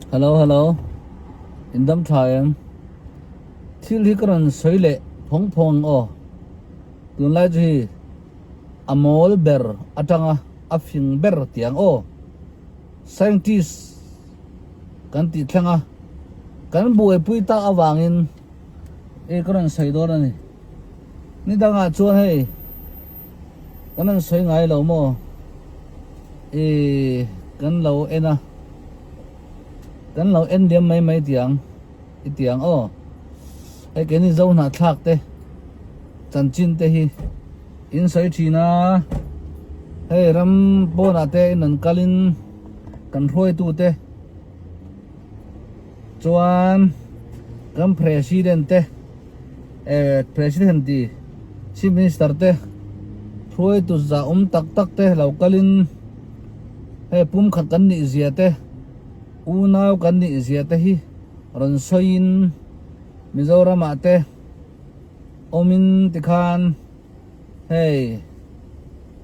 Hello hello in dam tha em thil hi ka rawn sawi leh phawng phawng ang aw tunlai chu hi a mawl ber atanga a fing ber tih ang aw scientist kan tih thleng a kan buaipui tak avangin e ka rawn sawi dawn a ni ni dangah chuan hei kan rawn sawi ngai lo maw e kan lo en a kan lo en diam mai mai tih ang i tih ang aw hei keini zo hnahthlak te chanchin te hi in sawi thin a hei ram pawnah te in rawn kalin kan hruaitu te Chuan kan President te eh President ti Chief Minister te hruaitu zah awm tak tak te lo kalin hei pumkhat kan nih zia te unau kan nih zia te hi rawn sawiin Mizoram ah te awmin tikhan hei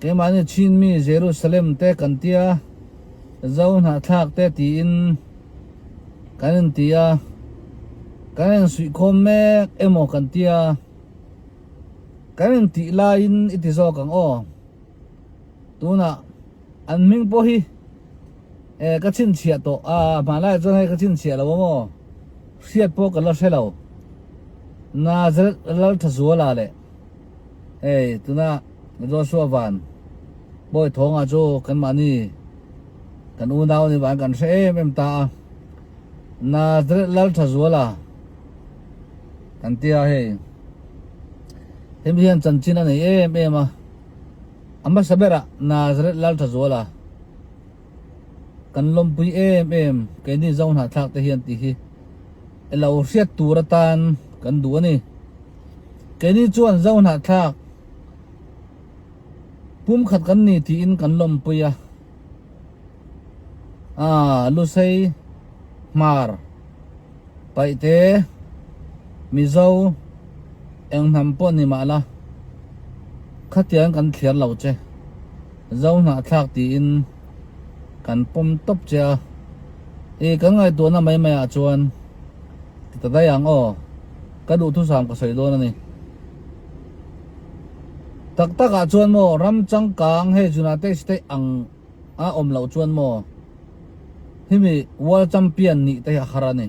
keimahni Chin mi Jerusalem te kan tia Zo hnahthlak te tiin Kan inti a, kan insuihkhawm mek emaw kan tia, kan intih laiin i ti zawk ang aw. Tunah an hming pawh hi eh ka chhinchhiah tawh a, hmanlaiah chuan hei ka chhinchhiah lo ang aw, hriat pawh ka la hre lo. Nazareth Lalthazuala leh hei tuna Joshua Van Bawithawngah chu kanmahni Kan unau ni vang kan hre em em ta a, Nazareth Lal Thazuala kan tia hei. Hemi hian chanchin a nei em em a, a hmasa berah Nazareth Lal Thazuala kan lawmpui em em keini Zo hnahthlak te hian tih hi i lo hriat tur atan kan duh a ni. Keini chuan Zo hnahthlak Pumkhat kan ni tiin kan lawmpui a, aa Lusei, Hmar, Paihte, Mizo, eng hnam pawh ni mah la, khatiang kan thliar lo che, Zo hnahthlak tiin kan pawm tawp che a, i kan ngaihtuahna mai mai ah chuan ti ta daih ang aw, ka duhthusam ka sawi dawn a ni. Tak tak ah chuan maw ram changkang hei United States ang a awm loh chuan maw hemi world champion nih te hi a har a ni.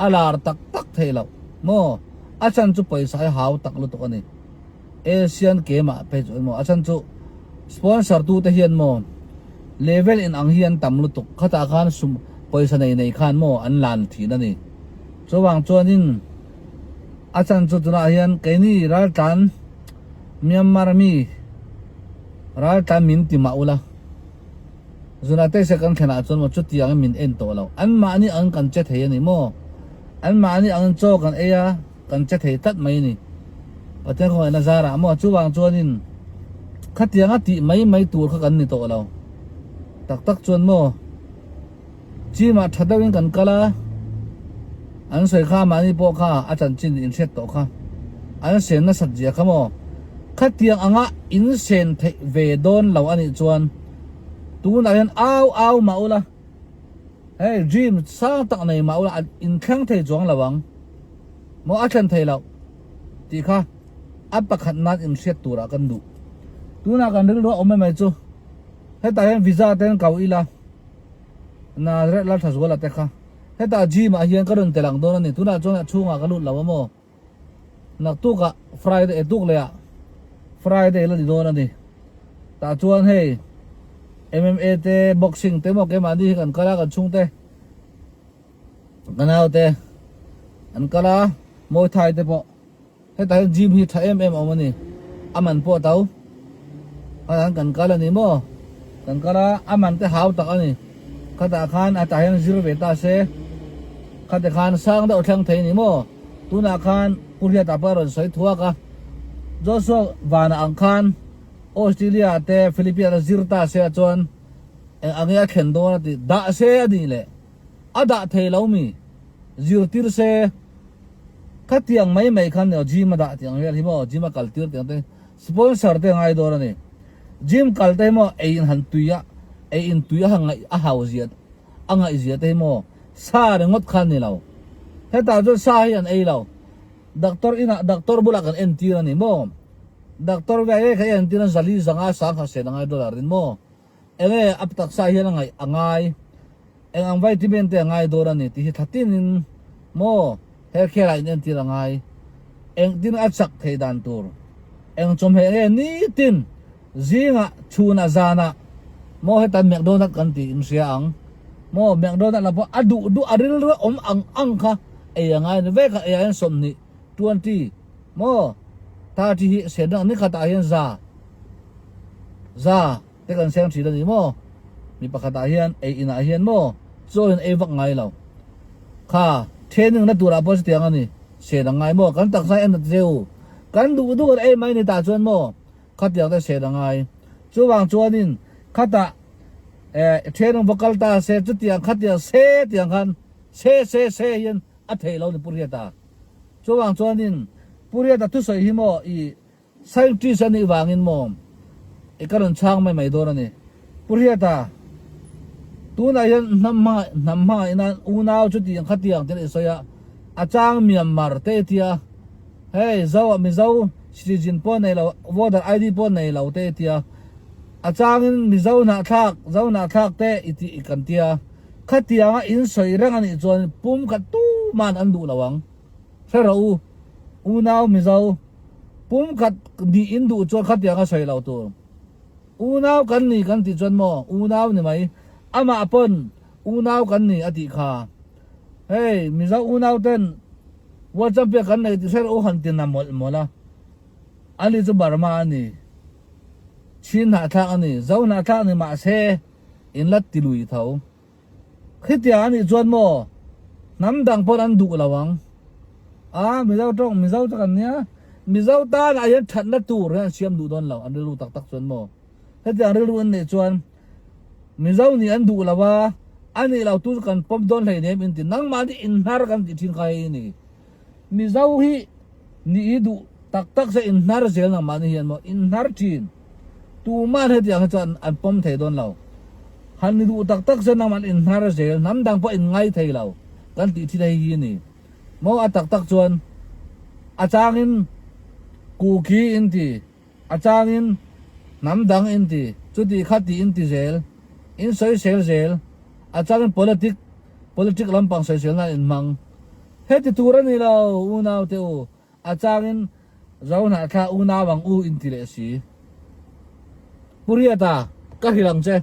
A lar tak tak theih loh maw a chhan chu pawisa hi hau tak lutuk a ni. Asian game ah phei chuan maw a chhan chu sponsor tu te hian maw level in ang hi an tam lutuk khatah khan sum pawisa nei nei khan maw an lan thin a ni. Chuvang chuanin. A chan chu tunah hian keini raltlan Myanmar mi raltlan min ti mah ula, zunah te se kan thlenah chuan maw chutiangin min en tawh lo. Anmahni ang kan che thei a ni maw? Anmahni angin chaw kan ei a, kan che thei tlat mai a ni. Pathian khawngaihna zarah maw? Chuvang chuanin khatianga tih mai mai tur kha kan ni tawh lo. Tak tak chuan maw? Gym ah tha deuhin kan kal a, an sawi kha mahni pawh kha a chanchin in hriat tawh kha, an sen nasat zia kha maw? Khatiang anga in sen theih ve dawn lo a nih chuan tunah hian au au mah ula, hei gym sang tak nei mah ula in thleng thei chuang lo ang maw a thlen thei loh tih kha a pakhat nan in hriat turah kan duh. Tunah kan rilru a awm em mai chu hetah hian visa te an kau ila. Nazareth Lalthazuala te kha hetah gym ah hian ka rawn tel ang dawn a ni. Tunah chuan a chhungah ka lut lo a maw? Naktukah Friday eh tuk leh ah Friday la ni dawn a ni. Tah chuan hei MMA te boxing te maw keimahni hi kan kal a kan chhungte ka naute an kal a Muay Thai te pawh. Hetah hian gym hi tha em em a awm a ni, a man pawh a to. Khatah khan kan kal a ni maw? Kan kal a, a man te hau tak a ni. Khatah khan a tah hian zir ve ta se, khate khan sang deuh a thleng thei a ni maw? Tunah khan Pu Hriata pawh a rawn sawi thuak a, Joshua vanah ang khan Australia te Philippines a zir ta se chuan eng ang nge a thlen dawn a ti, dah se a nih leh a dah thei lo mi? Zirtir se. Khatiang mai mai khan neo gym a dah tih ang vel hi maw gym a kal tir tih ang te sponsor te a ngai dawn a ni. Gym kal te hi maw ei in han tui a ei in tui a han ngaih a hau zia a ngaih zia te hi maw Sa ringawt kha a ni lo. Hetah chuan sa hi an ei lo. Doctor inah doctor bulah kan entir a ni maw? Doctor ve e kha i entir a zali zanga sang kha sen angai dollar in maw? Enge a taksa hian a ngaih a ngai? Eng ang vitamin te a ngai dawn a ni tih hi thla tinin maw healthcare ah in entir a ngai. Engtin a chak theih dan tur? Eng chawhmeh nge nitin zingah chhunah zanah maw heta McDonald kan tih in hria ang maw McDonald lah pawh a duh duh a rilru awm ang ang kha ei a ngai a ni vek a ei ah hian 20 20 maw 30 hi sen reng ni khatah hian za za te kan seng thin a ni maw mi pakhatah hian ei inah hian maw chaw in ei vak ngai lo kha training na turah pawh chutiang a ni sen a ngai maw kan taksa hi a nat zeu kan duh duh kan ei mai ni tah chuan maw khatiang te sen a ngai chuvang chuanin khatah eh training va kal ta se chutiang khatiang se tiang khan se se se hian a theih lo ni Pu Riata chuvang chuanin Pu Riata thusawi hi maw i Scientist a nih vangin maw i ka rawn chhang mai mai dawn a ni. Pu Hriata, tunah hian hnam hma hnam hmangaih nan unau chutiang khatiang tiin i sawi a, a chang Myanmar te i ti a, hei Zo ah Mizo citizen pawh nei lo, voter ID pawh nei lo te i ti a, a changin Mizo hnahthlak, Zo hnahthlak te i ti kan ti a, khatianga in sawi reng a nih chuan pum khat tuman an duh lo ang. Hre rawh u, unau Mizo, pumkhat nih in duh chuan khatiang a sawi lo tur. Unau kan ni kan tih chuan maw, unau ni mai, amah pawn unau kan ni a tih kha. Hei, Mizo unau ten World Champion kan nei tih hre rawh u han ti na mawlh mawlh a. Ani chu Burma a ni, Chin hnahthlak a ni, Zo hnahthlak ni mahse in la ti lui tho. Khitiang anih chuan maw hnam dang pawn an duh lo ang a, Mizo tawng Mizo chu kan nia, Mizo tan ah hian thatna tur hian an siam duh dawn lo an rilru tak tak chuan maw hetiang rilru an neih chuan Mizo nih an duh lo a, a nih lo tu chu kan pawm dawn hleinem in ti nangmah nih inhnar kan tih thin kha hei ni Mizo hi Ni i duh tak tak se in hnar zel nangmah ni hian maw in hnar thin. Tuman hetiang hi chuan an pawm thei dawn lo. Han ni duh tak tak se nangmah in hnar zel hnam dang pawh in ngai thei lo kan tih thin hei hi a ni. Maw a tak tak chuan a changin kuki in ti, a changin hnam dang in ti, chuti kha ti in ti zel, in sawisel zel, a changin politic politic lampang sawisel nan in hmang. Heti tur a ni lo, unau te u, a changin Zo hnahthlak unau ang u in ti leh si. Pu Riata, ka hrilh ang che.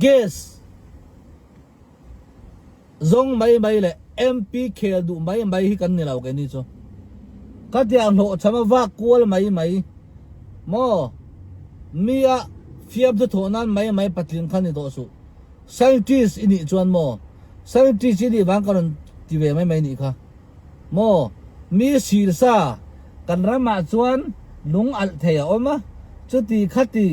Gas zawng mai mai leh MP khel duh mai mai hi kan ni lo keini chu. Khatiang hlawhchham a vak kual mai mai maw? Mi a fiamthu thawh nan mai mai patling kha ni tawh suh. Scientist i nih chuan maw? Scientist i nih vang ka rawn ti ve mai mai nih kha maw? Mi silsa kan ramah chuan lung alh thei a awm a, chuti khati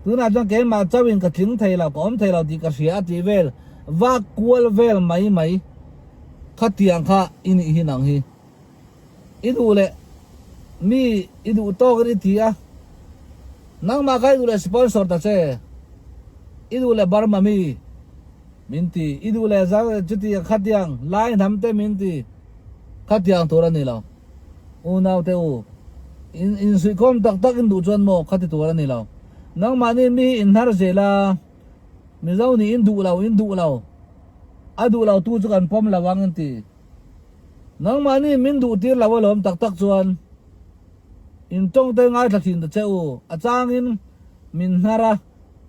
tunah chuan keimah chauhin ka tling thei lo, ka awm thei lo tih ka hria a tih vel vak kual vel mai mai khatiang kha i nih hi nang hi. I duh leh mi i duh tawkin i ti a, nangmah kha i duh leh sponsor ta che, i duh leh Burma mi min ti, i duh leh chutiang khatiang lai hnam te min ti, khatiang tur a ni lo. Unau te u, in insuihkhawm tak tak in duh chuan maw khati tur a ni lo. Nangmahni mi hi inhnar zel a, Mizo nih in duh lo, in duh lo, a duh lo tu chu kan pawm lo ang in ti. Nangmahni min duh tir lo alawm tak tak chuan in tawngte ngaithla thin ta che u, a changin min hnar a,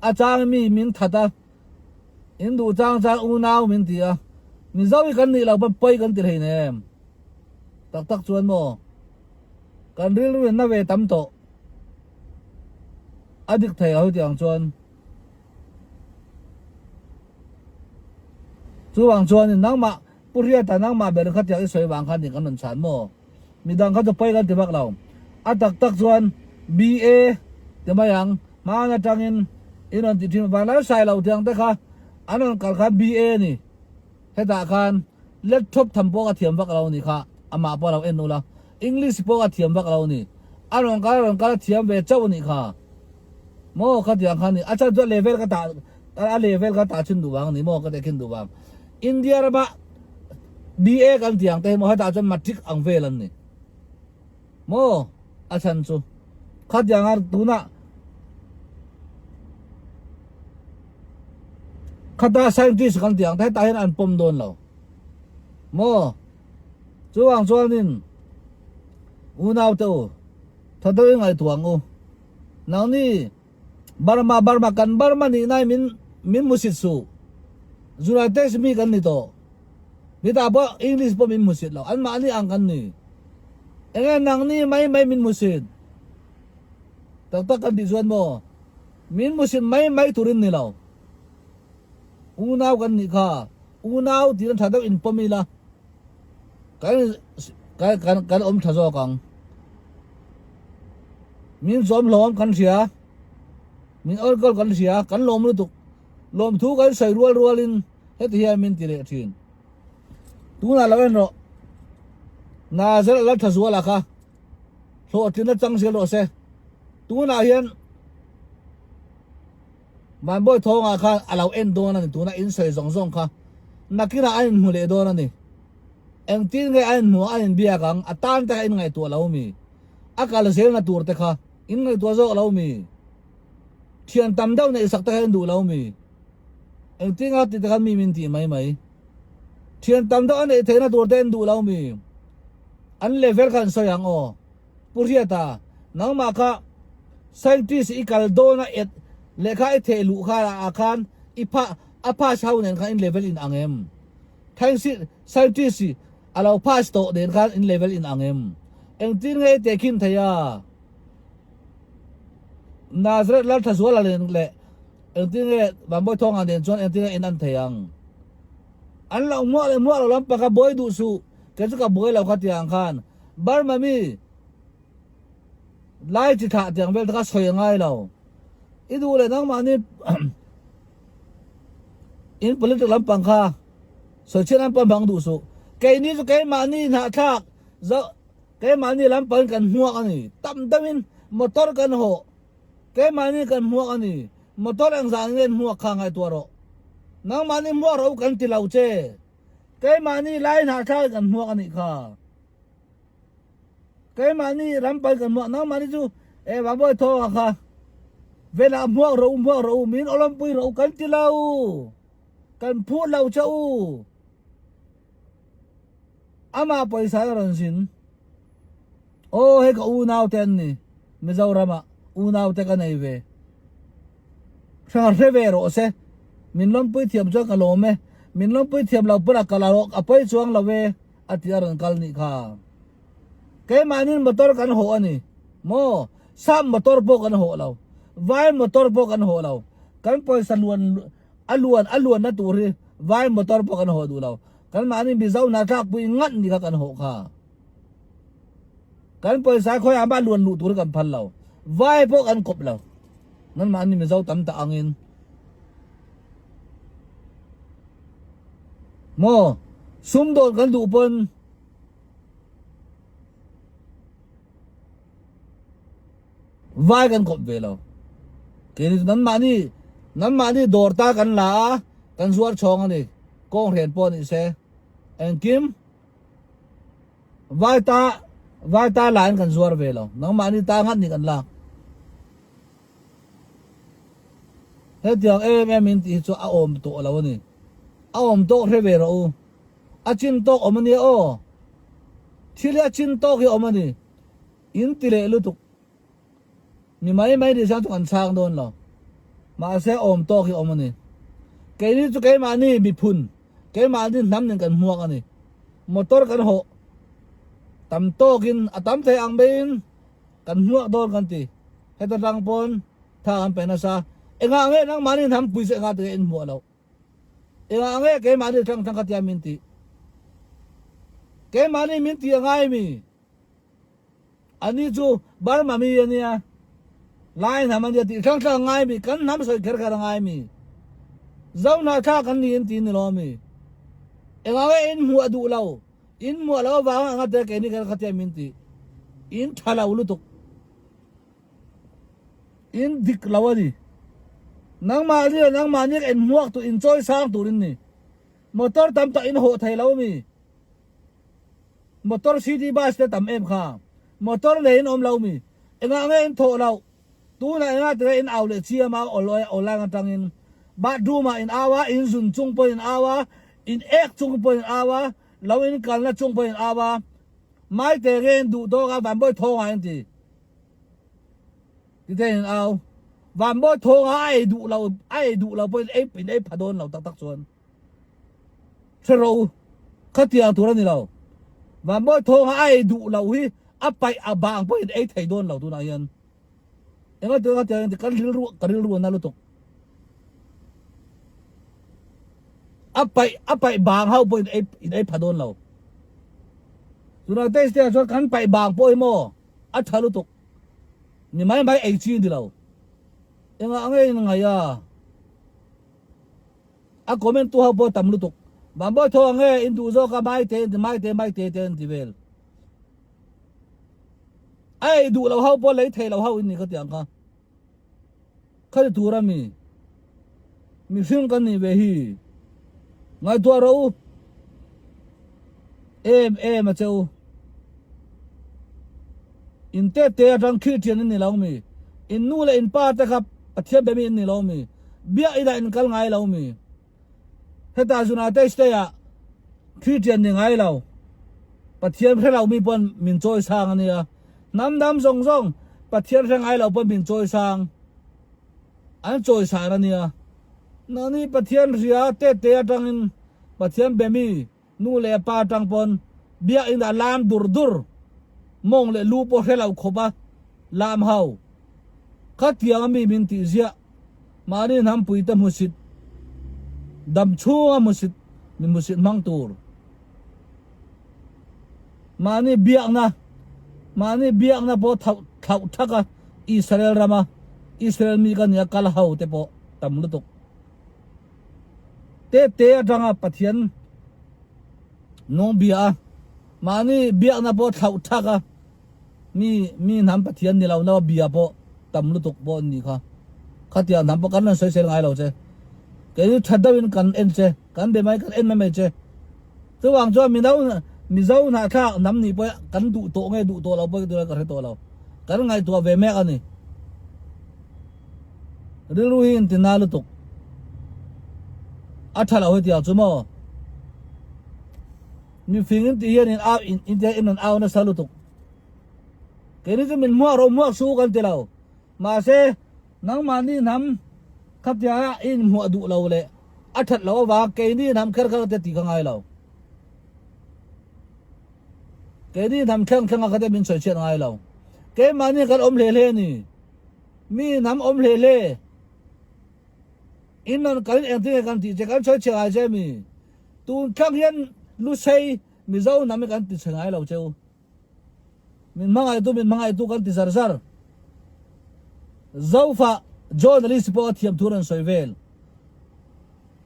a changin mi min that a, in duh chang chang unau min ti a, Mizo hi kan nih loh pawn pawi kan ti hlein em? Tak tak chuan maw kan rilru in na ve tam tawh a dik thei lo hetiang chuan. Chuvang chuanin nangmah Pu Hriata nangmah ber kha tiang i sawi vang khan nih kan rawn chhan maw? Midang kha chu pawi kan ti vak lo. A tak tak chuan BA ti mai ang, hmaan atangin i rawn ti thin vang lalsai lo tiang te kha an rawn kal khan BA a ni. Hetah khan laptop tham pawh ka thiam vak lo ni kha amah pawh a lo en ula, English pawh ka thiam vak lo ni. A rawn kal a rawn kal a thiam ve chauh a nih kha. Maw khatiang kha ni. A chhan chu a level ka tah. A level kha tah chhin duh vang a ni maw ka tehkhin duh vang. India rama BA kan tih ang te hi maw hetah chuan matric ang vel an ni maw a chhan chu khatianga tunah khata scientist kan tih ang te hetah hian an pawm dawn lo maw chuvang chuanin unau te u tha deuhin ngaihtuah ang u nangni Burma Burma kan Burma nih nai min min hmusit suh. United mi kan ni tawh. Nitah pawh English pawh min hmusit lo. Anmahni ang kan ni. Enge nangni mai mai min hmusit. Tak tak kan tih chuan maw min hmusit mai mai turin ni lo. Unau kan nih kha. Unau tiin tha deuh inpawm ila. Kan kan kan kan awm tha zawk ang. Min zawm hlawm kan hria. Min enkawl kan hria. Kan lawm lutuk. Lawmthu kan sawi rual rualin heti hian min ti leh thin. Tunah lo en rawh. Nazar a la tha zual a kha. Hlawhtlinna chang zel rawh se. Tunah hian Vanbawi thawngah khan a lo en dawn a ni, tuna in sawi zawng zawng kha nakinah a inhmu leh dawn a ni. Engtin nge a inhmu a inbiak ang, a tan te kha in ngaihtuah lo mi? A kal zelna tur te kha in ngaihtuah zawk lo mi? Thian tam deuh neih sak te kha in duh lo mi? Engtin nge ti te khan mi min tih mai mai? Thian tam deuh a neih theihna tur te in duh lo mi? An level kha an sawi ang aw. Pu Hriata, nangmah kha scientist i kal dawn a et lehkha i theh luh kha ah khan i pha a pass ho nen khan in level in ang em? Scientist i a lo pass tawh nen khan in level in ang em? Engtin nge i tehkhin thei a? Nazareth Lalthazuala nen leh engtin nge Vanbawithawngah nen chuan engtin nge in an thei ang? An lo hmuah leh hmuah lo lampang kha buai duh suh, kei chu ka buai lo kha tiang khan. Burma mi lai chi thlah tiang vel te kha sawi a ngai lo. I duh leh nangmahni in politic lampang kha sawi chhiat lampang bang duh suh. Keini chu keimahni hnahthlak zo keimahni lampang kan hmuak a ni. Tam deuhin motor kan hawh keimahni kan hmuak a ni. Motor engzah nge hmuak kha ngaihtuah rawh. Nangmahni hmuak rawh u kan ti lo che. Keimahni lai hnahthlak kan hmuak a nih kha. Keimahni ram pal kan hmuak nangmahni chu e Vangbawi thawnga kha velah hmuak rawh u hmuak rawh u min awlawmpui rawh u kan ti lo kan phut lo che u amah pawisa a rawn zin aw hei ka unau te an ni Mizoram ah unau te ka nei ve Hre ve rawh se. Min lawmpui thiam chuan ka lawm e. Min lawmpui thiam lo pawn a kal a pawi chuang lo e a ti a rawn kal nih kha. Keimahnin motor kan hawh a ni maw? Sap motor pawh kan hawh lo. Vai motor pawh kan hawh lo. Kan pawisa luan a luan a luanna tur hi vai motor pawh kan hawh duh lo. Kan mahni Mizo hna tlakpui ngat ni kha kan hawh kha. Kan pawisa khawiah mah luan luh tur hi kan phal lo. Vai pawh kan kawp lo. Nan mahni Mizo tam tak angin. Maw? Sumdawn kan duh pawn vai kan kawp ve lo. Keini chu nan mahni nan mahni dawr ta kan la a, kan zuar chhawng a ni. Kawng hren pawh ni se. Engkim Vai ta vai ta la in kan zuar ve lo. Nangmahni ta nghat ni kan lak. Hetiang em em in tih hi chu a awm tawh lo a ni. A awm tawk hre ve rawh u. A chin tawk awm a nia aw. Thil hi a chin tawk hi awm a ni. In ti leh lutuk. Mi mai mai nih chuan chu kan chhang dawn lo. Mahse awm tawk hi awm a ni. Keini chu keimahni miphun, keimahni hnam nen kan hmuak a ni. Motor kan hawh tam tawkin a tam thei ang beiin kan hmuak dawn kan ti. Heta tang pawn tha kan pe nasa. Engah nge nangmahni hnam pui chu engah tinge in hmuah loh? Engah nge keimahni tlang tlang kha tia min tih? Keimahni min tih a ngai mi? Ani chu Burma mi a nia, Lai hnam a nia tih hrang hrang a ngai mi, kan hnam sawi kher kher a ngai mi. Zo hnahthlak kan ni in ti ni lo mi. Engah nge in hmuh a duh lo, in hmuh a lo avang anga te keini kan khatia min ti. In tha lo lutuk. In dik lo a ni. Nangmah leh nangmahni ka inhmuak tur inchawi sang tur in ni. Motor tam tak in hawh thei lo mi? Motor city bus te tam em kha? Motor nei in awm lo mi? Engah nge in thawh loh? Tunah engah tireh in au leh chiam a online atangin bathroom ah in au a, in zun chung pawhin in au a, in ek chung pawhin in au a, lo in kalna chung pawhin in au a, maite nge in duh tawk a vanbawi thawng ah in ti. Ti te in au. Vanbawi thawng ah a ei duh lo a ei duh lo pawhin ei in ei pha dawn lo tak tak chuan. Hre rawh u, khatiang tur a ni lo. Vanbawi thawnga a ei duh loh hi a paih a bang pawhin ei thei dawn lo tunah hian. Enga tura khatiang hian kan rilru ka rilru a na lutuk. A paih a paih bang ho pawhin ei in ei pha dawn lo. Tunah test te ah chuan kan paih bang pawh hi maw a tha lutuk. Ni mai mai ei chi a ni lo. Engah nge in ngaih a? A comment tu ho pawh tam lutuk. Bambawi tho ang e, in duh zawk a Maite in ti Maite Maite te an ti vel. A ei duh lo ho pawh lei thei lo ho in ni ka ti ang kha. Khati tur a mi. Mihring kan nih ve hi. Ngaihtuah rawh u. Em em a che u. In te te atang khi thian in ni lo mi. In nu leh in pa te kha Pathian be mi in ni lo mi. Biak inah in kal ngai lo mi. Hetah United States ah Christian ni ngai lo. Pathian hre lo mi pawn min chawi sang a nia. Hnam dam zawng zawng Pathian hre ngai lo pawn min chawi sang. An chawi san a nia. Nangni Pathian hria te te atangin Pathian be mi Nu leh pa atang pawn biakinn ah lam dur dur, mawng leh lu pawh hre lo khawp a lam ho. Khatiang a mi min tih ziah, mahni hnampui te hmusit, dam chhunga hmusit, mi hmusit hmang tur. Mahni biakna, mahni biakna pawh thlauh thlauh thak a Israel rama Israel mi ka nia kal ho te pawh tam lutuk. Te te atanga Pathian nung bia a, mahni biakna pawh thlauh thak a, mi mi hnam Pathian ni lo na bia pawh tam lutuk pawh an nih kha. Khatiang hnam pawh kan rawn sawisel ngai lo che. Keini tha deuhin kan en che, kan be mai kan en mai mai che. Chuvang chuan Mino Mizo hnahthlak hnam nih pawh kan duh tawh nge duh tawh lo pawh ka hre tawh lo. Kan ngaihtuah ve mek a ni. Rilru hi inti na lutuk. A tha lo hetiang chu maw? Mifing inti hian in au in inti in rawn au nasa lutuk. Keini chu min hmuak rawh hmuak su kan ti lo. Mahse nangmahni hnam khatia i inhmuah duh lo leh a that loh avang keini hnam kher kher te tih ka ngai lo. Keini hnam thleng thleng a khatia min sawi chhiat ngai lo. Keimahni kan awm hle hle a ni. Mi hnam awm hle hle. In rawn kalin engtin nge kan tih che kan sawi chhe ngai che mi? Tun thlak hian Lusei Mizo hnam hi kan ti chhe ngai lo cheu. Min hmangaihtu min hmangaihtu kan ti zar zar. Zofa journalist pawh a thiam thu rawn sawi vel.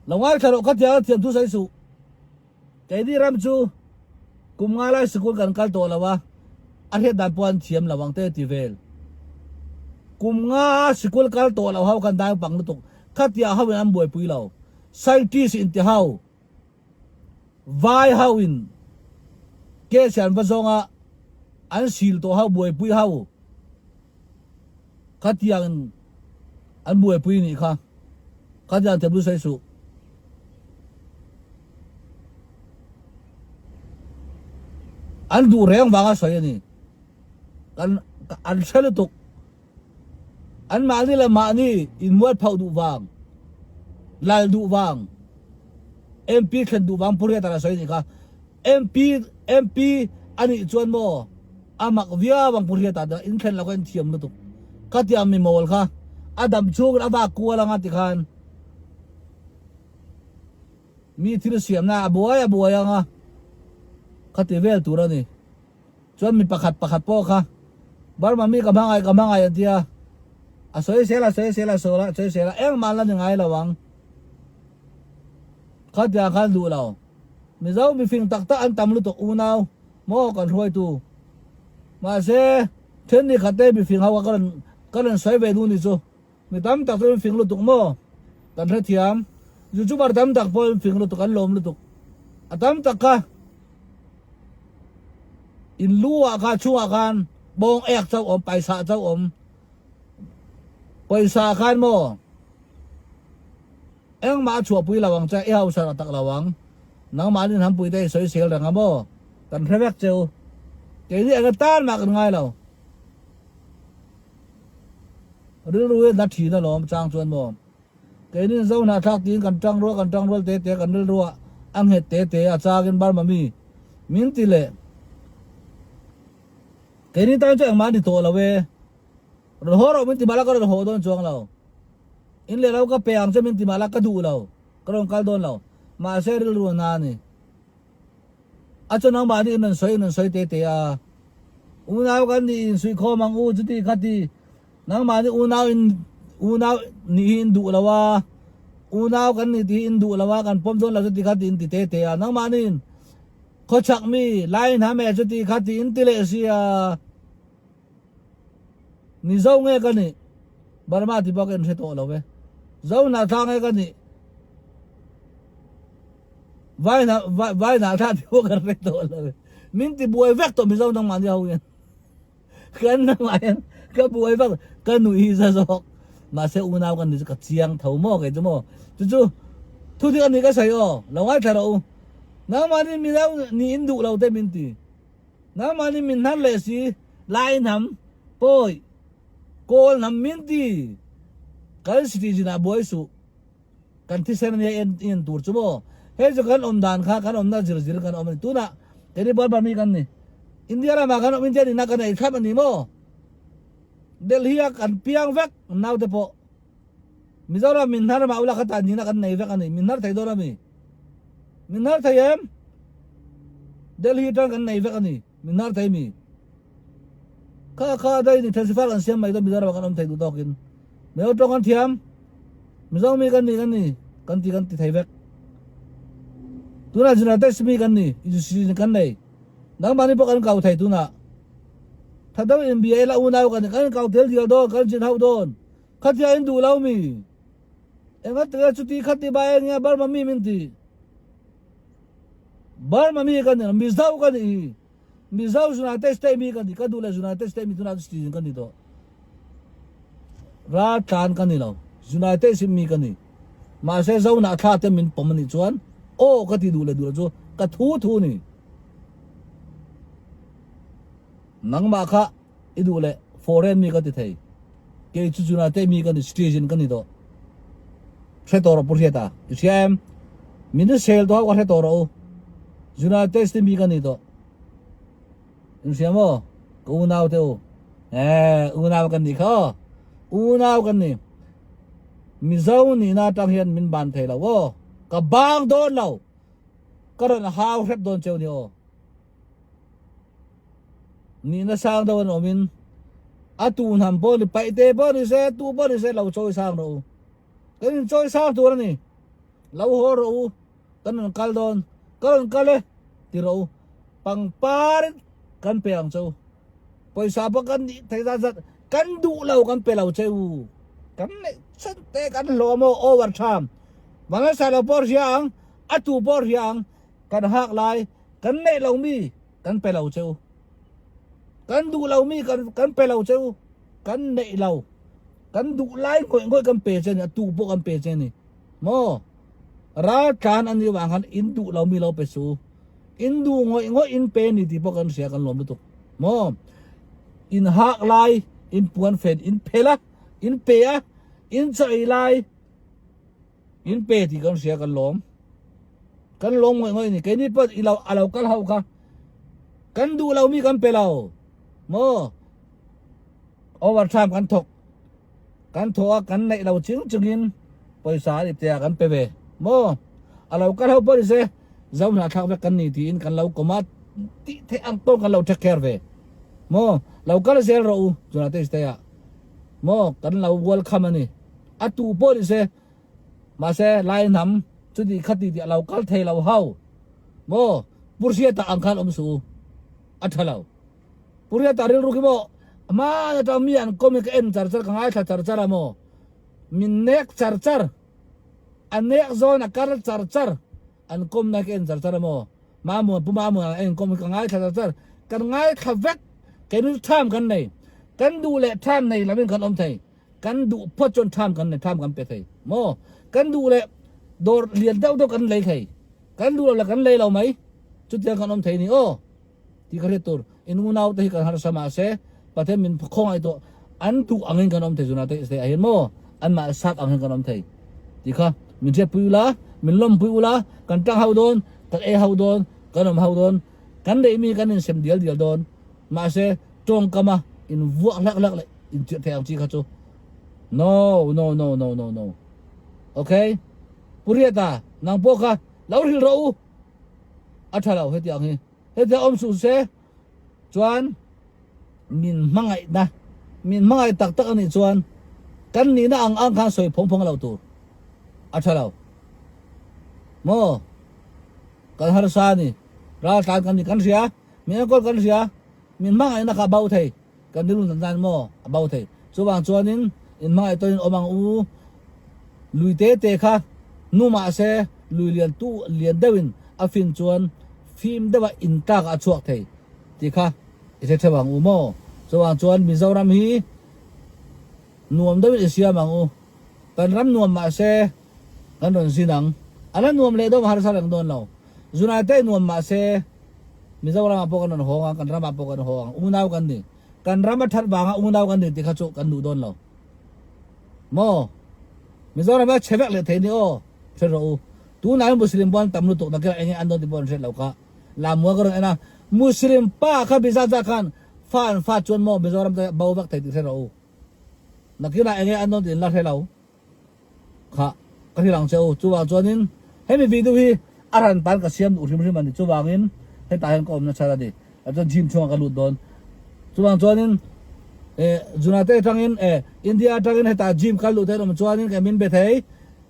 Lo ngaithla rawh ka tia thiam thu sawi suh. Keini ram chu kum nga lai sikul kan kal tawh lo a, a hriat dan pawh an thiam lo ang te ti vel. Kum nga sikul kal tawh lo ho kan dai pang lutuk, khatiah ho in an buaipui lo. Scientist in ti ho, vai ho in case an va zawng a, an sil tawh ho buaipui ho. Khatiang in an buaipui nih kha. Khatiang thiam chu sawi suh. An duh reng vanga sawi a ni. Kan an hre lutuk. An mahni leh mahni inmual phauh duh vang, lal duh vang, MP thlen duh vang Pu Riata a sawi nih kha. MP MP a nih chuan maw a mak viau ang Pu Hriata te in thlen lo kha in thiam lutuk khatiang mi mawl kha a dam chhungin a vak kual anga tikhan mi thil siamna a buai a buai anga khati vel tur a ni chuan mi pakhat pakhat pawh kha Burma mi ka hmangaih ka hmangaih an tia a sawi sel a sawi sel a sawi a sawi sel a engmah an la ni ngai lo ang khatiang khan duh lo. Mizo mifing tak tak an tam lutuk unau maw kan hruaitu. Mahse then ni khat te mifing ho kha ka rawn ka rawn sawi ve nu ni chu. Mi tam tak chu mifing lutuk maw. Kan hrethiam. Youtuber tam tak pawh in fing lutuk an lawm lutuk. A tam tak kha in lu ah kha chungah khan bawng ek chauh awm paisa chauh awm. Pawisa khan maw engmah a chhuahpui lo ang che i hausa tak tak lo ang. Nangmah nin hampui te i sawi sel reng a maw kan hre vek cheu. Keini eng atan mah kan ngai lo. Rilru hi na thin alawm chang chuan maw. Keini Zo hnahthlak tiin kan tang rual kan tang rual te te kan rilru ah a nghet te te a changin Burma mi min ti leh. Keini tan chu engmah a ni tawh lo e. Rawn haw rawh min ti mahla ka rawn haw dawn chuang lo. In leh lo ka pe ang che min ti mahla ka duh lo. Ka rawn kal dawn lo. Mahse rilru a na a ni. A chu nangmahni in rawn sawi in rawn sawi te te a. Unau kan nih in suihkhawm ang u chuti khati nangmahni unau in unau nih hi in duh lo a. Unau kan nih tih hi in duh lo a kan pawm dawn lo chuti khati in ti te te a. Nangmahni in khawchhak mi lai hnam e chuti khati in ti leh sia. Mizo nge ka nih? Burma ti bawk in hre tawh lo e. Zo hnahthlak nge ka nih? Vai hna vai vai hnahthlak ti bawk kan hre tawh lo e. Min ti buai vek tawh Mizo nangmahni ho hian. Kan nangmah hian ka buai vek ka nuih hi za zawk. Mahse unau kan ni chu ka chiang tho maw kei chu maw. Chu chu thu dik a ni ka sawi aw. Lo ngaithla rawh u. Nangmahni Mizo nih in duh lo te min ti. Nangmahni min hnar leh si, Lai hnam, Pawi, Kawl hnam min ti. Kan citizen ah buai suh. Kan thisen ania en en tur chu maw. Hei chu kan awm dan kha kan awmna zir zir kan awm a ni. Tunah keini Burma mi kan ni. India ramah kan awm India nihna kan ei thlap a ni maw. Delhi ah kan piang vek naute pawh. Mizoram min hnar mah ula khatah nihna kan nei vek a ni. Min hnar thei dawn a mi? Min hnar thei em? Delhi atang kan nei vek a ni. Min hnar thei mi? Kha kha dai ni transfer kan siam mai dawn Mizoram ah kan awm thei duh tawkin. Mizo tawng kan thiam. Mizo mi kan ni kan ni kan ti kan ti thei vek. Tunah United mi kan ni institution kan nei. Nangmahni pawh kan kau thei tunah. Thadang inbia ila unau kan ni kan kau tel dial dawn kan zin hauh dawn. Khatia in duh lo mi? Enga tia chuti khati bai enge Burma mi min ti? Burma mi ka ni lo, Mizo ka ni hi. Mizo United State mi ka ni, ka duh leh United State mi tunah chu citizen ka ni tawh. Raltlan ka ni lo, United State mi ka ni. Mahse Zo hnahthla te min pawm anih chuan aw ka ti duh leh duh lo chu ka thu thu ni. Nangmah kha I duh leh foreign mi ka ti thei. Kei chu chuna te mi ka ni citizen ka ni tawh. Hre tawh rawh Pu Hriata. I hria em? Min sel tawh ho ka hre tawh rawh u. United States mi ka ni tawh. In hria maw? Ka unau te u. Eh, unau kan ni kha aw. Unau kan ni. Mizo nihna atang hian min ban thei lo aw. Ka bang dawn lo. Ka rawn hau hrep dawn cheu ni aw. Nihna sang deuh an awmin a tu hnam pawh ni paih te pawh ni se tu pawh ni se lo chawi sang rawh u. Kan in chawi sang tur a ni. Lo haw rawh u. Kan rawn kal dawn. Ka rawn kal e ti rawh u. Pangpar in kan pe ang che u. Pawisa pawh kan nih theih zat zat kan duh lo kan pe lo che u. Kan neih chan te kan hlawh a maw over tham. Vanlalsa lo pawh hria ang a tu pawh hria ang kan hak lai Kan neih lo mi kan pe lo che u. Kan duh lo mi kan kan pe lo che u. Kan neih lo. Kan duh lai ngawih ngawih kan pe che ni. A tu pawh kan pe che ni. Maw? Raltlan an nih vang khan in duh lo mi lo pe su. In duh ngawih ngawih in pe ni tih pawh kan hria kan lawm lutuk. Maw? In hak lai, in puan fen in phel a, in pe a, in chaw ei lai, In pe tih kan hria kan lawm. Kan lawm ngawih ngawih ni. Keini pawh i lo a lo kal ho kha. Kan duh lo mi kan pe lo. Maw? Overtime kan thawk. Kan thawh a kan neih lo ching chungin pawisa an ipte ah kan pe ve. Maw? A lo kal ho pawh ni se zo hnahthlak vek kan ni tiin kan lo kawm a tih theih ang pawh kan lo take care ve. Maw? Lo kal zel rawh u chunah te stay ah. Maw? Kan lo welcome a ni. A tu pawh ni se mahse lai hnam chuti khati tih a lo kal thei lo ho maw Pu Hriata ang khan awm suh u a tha lo Pu Hriata rilru khi maw hmaan atang mi an kawm hi ka en char char ka ngaithla char char a maw min nek char char. A nek zawn a kar char char. An kawmna hi ka en char char a maw? Mamuan, Pu Mamuan a en kawm hi ka ngaithla char char. Kan ngaithla vek. Keini chu tham kan nei. Kan duh leh tham nei lovin kan awm thei. Kan duh phawt chuan tham kan nei, tham kan pe thei. Maw? Kan duh leh dawr lian deuh deuh kan lei thei. Kan duh lo leh kan lei lo mai. Chutiang kan awm thei ni aw. Tih ka hriat tur. In unau te hi kan harsa mahse Pathian min khawngaih tawh an duh angin kan awm thei zuna te ah hian maw anmah sap ang hian kan awm thei tih kha min hriatpui ula min lawmpui ula kan tang ho dawn kan ei ho dawn kan awm ho dawn kan neih mi kan insem dial dial dawn mahse tawngkama in vuak hlak hlak leh in chirh thei ang chi kha chu no no no no no no okay Pu Riata nang pawh kha lo hrilh rawh u a tha lo hetiang hi. Hetiang awm suh se chuan min hmangaihna, min hmangaih tak tak a nih chuan kan nihna ang ang khan sawi phawng phawng lo tur a tha lo. Maw? Kan harsa a ni, raltlan kan ni kan hria, min enkawl kan hria, min hmangaihna kha a bo thei. Kan rilru dan dan maw a bo thei. Chuvang chuanin in hmangaih tawnin awm ang u. Lui te te kha nu mah se lui lian tu lian deuhin a fin chuan fim deuha in tlak ah a chhuak thei tih kha i hre theuh ang u maw. Chuvang chuan Mizoram hi nuam deuhin i siam ang u. Kan ram nuam mah se kan rawn zin ang. A la nuam leh dawn harsa reng dawn lo. Zunai te nuam mah se Mizoram ah pawh kan rawn hawng ang, kan ram ah pawh kan haw ang. Unau kan ni. Kan ram a that vanga unau kan ni tih kha chu kan duh dawn lo. Maw? Mizoram ah chhe vek leh thei ni aw. Hre rawh u. Tunah hian Muslim pawh an tam lutuk nakin enge an dawn tih pawh an hriat lo kha. Lamua ka rawn en a, Muslim pa kha Mizo khan fa an fa chuan maw Mizoram te bo vek thei tih hre rawh u. Nakinah enge an dawn tih in la hre lo. Kha ka hrilh ang che u. Chuvang chuanin hemi video hi a ran tan ka siam duh hrim hrim a ni. Chuvangin hetah hian ka awmna chhan a ni. Ah chuan gym chhungah ka lut dawn. Chuvang chuanin eh Junate atangin eh India atangin hetah gym kal duh te an awm chuanin kei min be thei.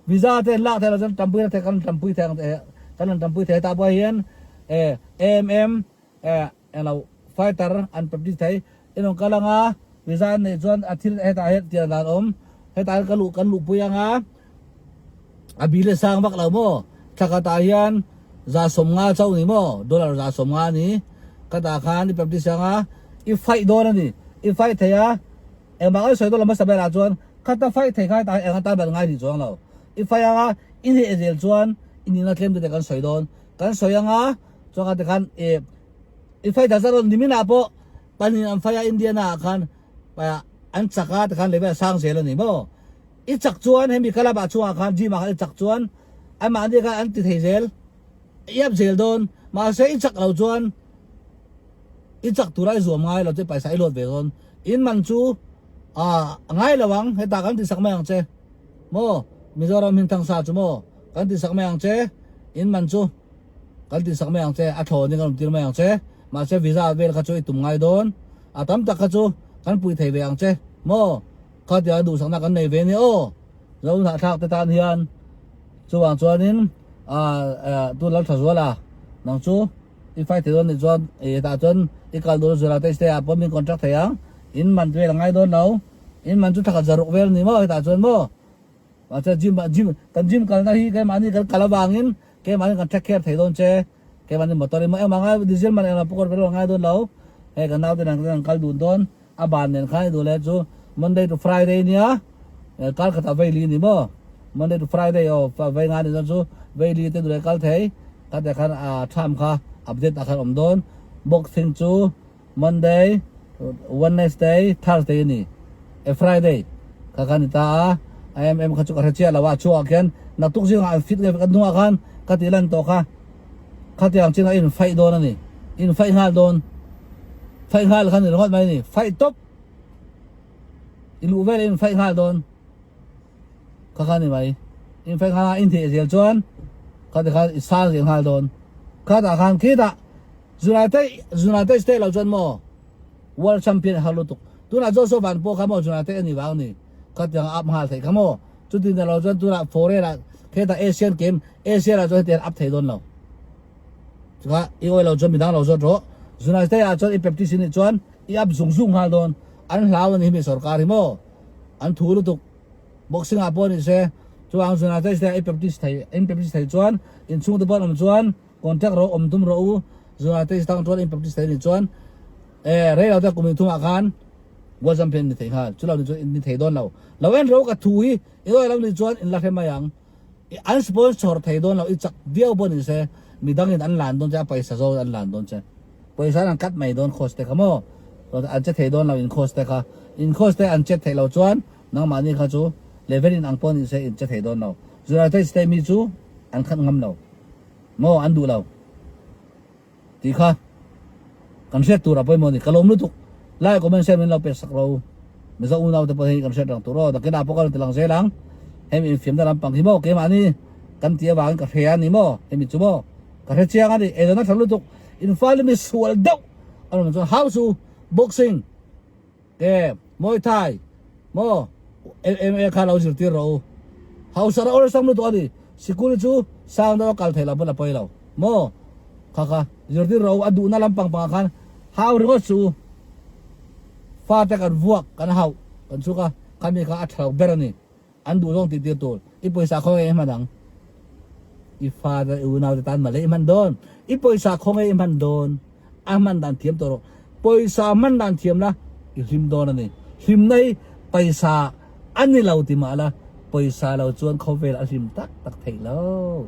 Visa te an lak thei lo chuan tampui na thei kan tampui thei ang eh kan rawn tampui thei. Hetah pawh hian eh AMM eh Englo fighter an practice thei in rawn kal anga visa an neih chuan a thil hetah hian tiang dan awm hetah hian ka luh kan luhpui anga a bil a sang vak lo maw thla khatah hian 150 chauh ni maw dollar 150 a ni khatah khan i practice anga i fight dawn a ni i fight thei a engmah kan sawi dawn lo hmasa berah chuan khata fight thei kha hetah hian eng atan ban ngai rih chuang lo i fight anga i hneh zel chuan i nihna tlem te te kan sawi dawn kan sawi anga chuan kha tikhan ih i fight dah zat nimin ah pawh panin an fight a Indiana ah khan an chak a tikhan level a sang zel a ni maw i chak chuan hemi club ah chungah khan gym ah khan i chak chuan anmahni khan an ti thei zel i up zel dawn mahse i chak lo chuan i chak tura i zuam ngai lo chu paisa i lawt ve dawn in man chu ah a ngai lo ang hetah kan ti sak mai ang che maw Mizoram hmingthangsa chu maw kan ti sak mai ang che in man chu. Kan ti sak mai ang che, a thlawn in kan awm tir mai ang che, mahse visa vel kha chu i tum ngai dawn, a tam tak kha chu kan pui thei ve ang che maw, khatiang duhsakna kan nei ve nia aw, zo hnahthlak te tan hian chuvang chuanin ah tu lal tha zual a, nang chu i fight thei dawn nih chuan i hetah chuan i kal dawn zira te stay ah pawh min contract thei ang, in man vel a ngai dawn lo, in man chu thla khat zaruk vel a ni maw hetah chuan maw. Mahse gym ah gym kan gym kalna hi keimahni kan kal avangin keimahni kan take care thei dawn che keimahni motor in engmah ngai diesel man engmah pawh ka ngai dawn lo hei kan naute nen kan kal dun dawn a ban nen khan i duh leh chu Monday to Friday nia kar khatah vei li ni maw Monday to Friday aw vei nga ni dawn chu vei li te duh leh kal thei khatah khan a tham kha update ah khan awm dawn boxing chu Monday, Wednesday, Thursday a ni. E Friday kha kha ni ta a, a em em kha chu ka hre chiah lo a, chhuah khian naktuk zingah an fit nge ka hnungah khan ka tih lan tawh kha, khatiang chinah in fight dawn a ni, in fight nghal dawn, fight nghal kha ni ringawt mai a ni, fight tawp i luh vel in fight nghal dawn kha kha ni mai, in fight nghal a in theh zel chuan khati khan i sang zel nghal dawn, khatah khan khitah. United United State lo chuan maw World Champion har lutuk. Tunah Joshua Van pawh kha maw United a ni vang ni. Khatiang a up nghal theih kha maw. Chuti na lo chuan tunah foreign ah khetah Asian game Asia ah chuan hetiang up thei dawn lo. Chukha i awi lo chuan midang lo zawt rawh. United ah chuan i practice nih chuan i up zung zung nghal dawn. An hlau a ni hemi sorkar hi maw. An thu lutuk. Boxing ah pawh ni se. Chuvang United States i practice thei in practice thei chuan inchhungte pawh an awm chuan contact rawh awm tum rawh u United States tang chuan in practice thei anih chuan eh rei lo te kum inthumah khan World Champion ni thei nghal chulo ni chuan in ni thei dawn lo lo en rawh ka thu hi i awi lo ni chuan in la hre mai ang an sponsor thei dawn lo i chak viau pawh ni se midangin an lan dawn che a paisa zawk an lan dawn che. Pawisa an cut mai dawn course te kha maw? An che thei dawn lo in course te kha. In course te an chet theih loh chuan nangmahni kha chu level in ang pawh ni se in che thei dawn lo. United State mi chu an khat ngam lo maw an duh lo tih kha kan hriat tur a pawimawh a ni. Ka lawm lutuk. Like comment share min lo pek sak ro. Mizo unau te pawh hei kan hriat rang tur aw. Nakinah pawh ka rawn ti lang zel ang. Hemi infiamna lampang hi maw keimahni kan tih avangin ka hria a ni maw hemi chu maw. Ka hre chiang a ni, eizawn a tha lutuk, in fale mi sual deuh an awm chuan hau su, boxing te, Muay Thai maw MMA kha lo zirtir rawh u, hausa rawh awlsam lutuk a ni, sikul chu sang deuh a kal theih loh pawn a pawi lo maw, kha kha zirtir rawh u, a duhna lampang pangah khan hau ringawt suh u, fate kan vuak kan hauh kan chhuk a, khami kha a tha lo ber a ni. An duh zawng tih tir tur. I pawisa khawnge i hman ang? I father, i unau te tan male i hman dawn. I pawisa khawnge i hman dawn? A hman dan thiam tawh rawh. Pawisa hman dan thiam la, i hlim dawn a ni. Hlimna hi pawisa a ni lo ti mah la, pawisa lo chuan khawvel a hlim tak tak theih lo.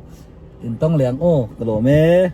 Intawng leh ang aw, ka lawm e.